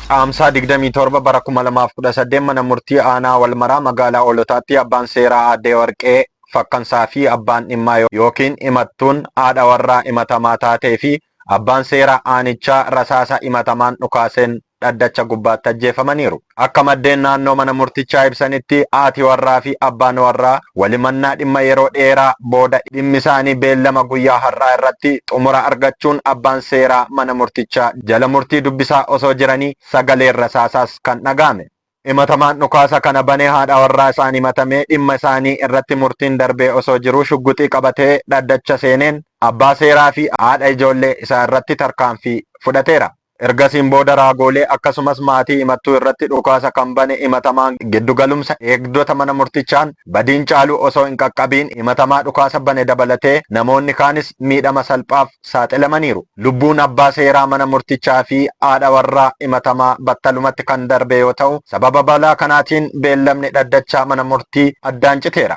Caamsaa 27 bara 2018 mana murtii aanaa Walmaraa magaalaa Hoolotaatti abbaan seeraa Aaddee Warqee Fakkansaa fi abbaan dhimmaa yookiin himattuun haadha warraa himatamaa taatee fi abbaan seeraa aanichaa rasaasa himatamaan dhukaaseen dhaddacha gubbaatti ajjeefamaniiru. Akka maddeen naannoo mana murtichaa ibsanitti haati warraa fi abbaan warraa wal himannaa dhimma yeroo dheeraa booda dhimmi isaanii beellama guyyaa har'aa irratti xumura argachuun abbaan seeraa mana murtichaa jala murtii dubbisaa osoo jiranii sagaleen rasaasaas kan dhaga'ame. Himatamaan dhukaasa kana bane haadha warraa isaan himatamee dhimma isaanii irratti murtiin darbee osoo jiruu shugguxii qabatee dhaddacha seeneen abbaa seeraa fi haadha ijoollee isaa irratti tarkaanfii fudhateera. Ergasiin booda raagoolee akkasumas maatii himattuu irratti dhukaasa kan bane himatamaan giddu galumsa eegdota mana murtichaan badiin caalu osoo hin qaqqabiin himatamaa dhukaasa bane dabalatee namoonni kaanis miidhama salphaaf saaxilamaniiru. Lubbuun abbaa seeraa mana murtichaa fi haadha warraa himatamaa battalumatti kan darbe yoo ta'u, sababa balaa kanaatiin beellamni dhaddachaa mana murtii addaan citeera.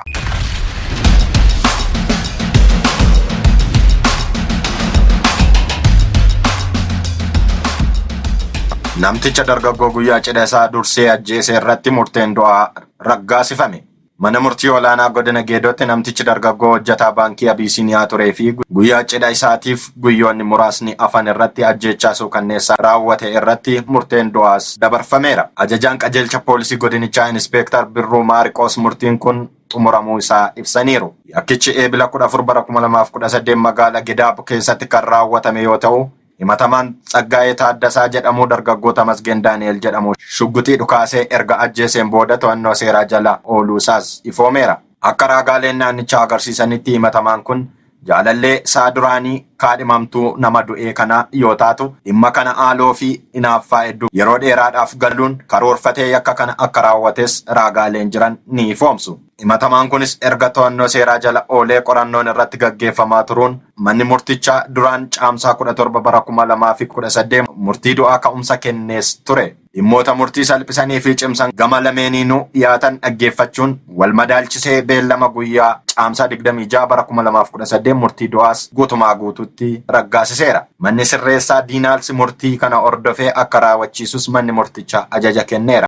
Namticha dargaggoo guyyaa cidha isaa dursee ajjeese irratti murteen du'aa raggaasifame. Mana murtii olaanaa godina Geedootti namtichi dargaggoo hojjetaa baankii Abiisiiniyaa turee fi guyyaa cidha isaatiif guyyoonni muraasni hafan irratti ajjeechaa suukanneessaa raawwate irratti murteen du'aas dabarfameera. Ajajaan qajeelcha poolisii godinichaa Inispeektar Birruu Maariqoos murtiin kun xumuramuu isaa ibsaniiru. Yakkichi Eebila 14 bara 2018 magaala Gidaab keessatti kan raawwatame yoo ta'u, himatamaan Tsaggaayee Taaddasaa jedhamu dargaggoo Tamasgeen Daani'el jedhamu shugguxii dhukaasee erga ajjeeseen booda to'annoo seeraa jala ooluu isaas ifoomeera. Akka raagaaleen naannichaa agarsiisanitti himatamaan kun jaalallee isaa duraanii kaadhimamtuu nama du'ee kanaa yoo taatu, dhimma kana haaloo fi hinaaffaa hedduu yeroo dheeraadhaaf galuun karoorfatee yakka kana akka raawwates raagaaleen jiran ni ifoomsu. Himatamaan kunis erga to'annoo seeraa jala oolee qorannoon irratti gaggeeffamaa turuun manni murtichaa duraan Caamsaa 17 bara 2018 murtii du'aa ka'umsa kennees ture. Dhimmoota murtii salphisanii fi cimsan gama lameeniinuu dhiyaatan dhaggeeffachuun wal madaalchisee beellama guyyaa Caamsaa 26 bara 2018 murtii du'aas guutumaa guutuutti raggaasiseera. Manni sirreessaa Diinaalsi murtii kana hordofee akka raawwachiisus manni murtichaa ajaja kenneera.